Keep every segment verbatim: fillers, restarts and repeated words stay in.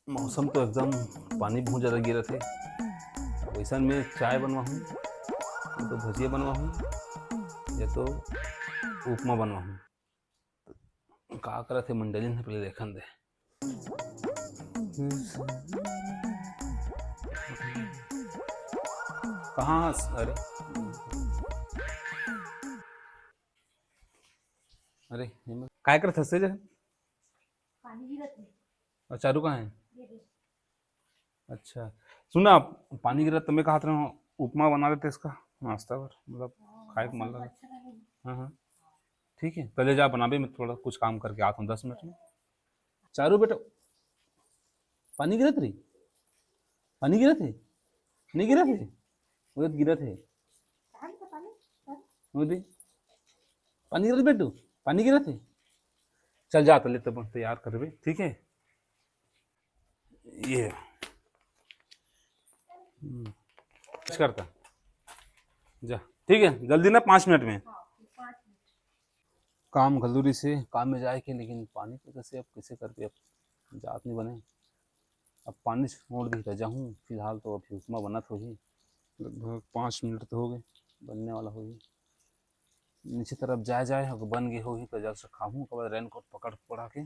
मौसम तो एकदम पानी बहुत ज़्यादा गिरत हे। वैसन में चाय बनवाहूँ, या तो भजिया बनवाहूँ, या तो उपमा बनवाहूँ। का करत हे मंडली ने, पहले देखन दे। कहाँ हस? अरे, अरे, एमा काय करत हस तें? पानी गिरत हे। अउ चारू कहाँ हे? ये दे। अच्छा, सुन ना, पानी गिरत त मैं कहत रहेंव, उपमा बना लेते इसका नाश्ता बर, मतलब, हाँ, खाए के मन मौसम लगा। अच्छा लगेगा। हाँ, हाँ, ठीक है, पहले जा बनाबे, मैं थोड़ा कुछ काम करके आत हूँ दस मिनट में। चारू बेटा, पानी गिरत रही, पानी गिरत हे, नहीं गिरत हे, वो तो गिरत हे, पानी तो पानी, पानी। वो दे, पानी गिरत बेटू, पानी गिरत हे, चल जा पहले तब तैयार करबे, ठीक है। ये, हम्म, कुछ करता जा, ठीक है, जल्दी ना, पाँच मिनट में। काम घलो रहिसे, काम में जाए के, लेकिन पानी के वजह से अब कैसे करके अब जात नहीं बने। अब पानी छोड़ दी त जाहूँ, फिलहाल तो अभी उपमा बनत होही, लगभग पाँच मिनट तो हो गए, बनने वाला होही। नीचे तरफ जाए जाए, अगर बन गए होही तो जल्द से खाहूँ, ओकर बाद रेनकोट पकड़ पड़ा के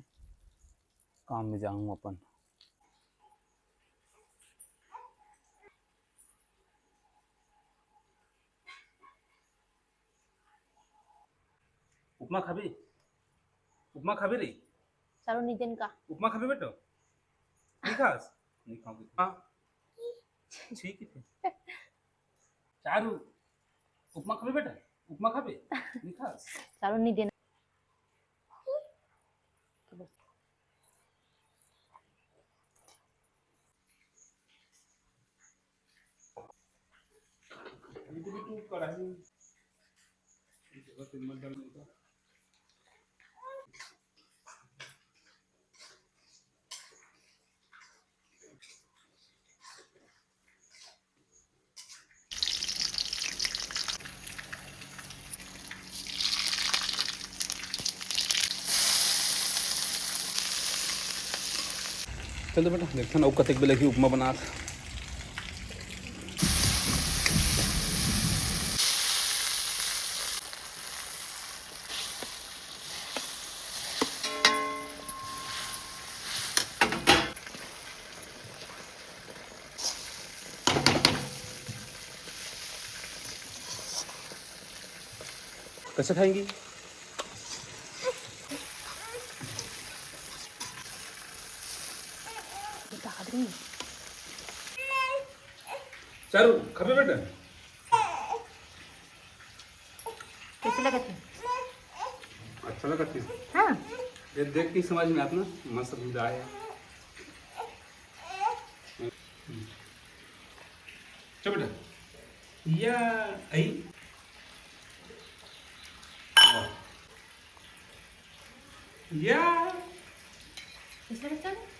काम में जाहूँ अपन। उपमा खाबे? उपमा खाबे रे? चारू नितिन का। उपमा खाबे बेटा? नहीं खास? नहीं खाओगे? हाँ। ठीक है फिर। चारू, उपमा खाबे बेटा? उपमा खाबे? नहीं खास? चारू नितिन। चल तो बेटा, देखथन अउ कतेक बेर लगही उपमा बनात। कैसे खाएंगी? चारू, खाबे बेटा? कैसे लगत हे? अच्छा लगत हे। हाँ। ये देख के समझ में आता ना, मस्त मजा आया। चल बेटा, या आई। वाह। या। कैसे लगत हे?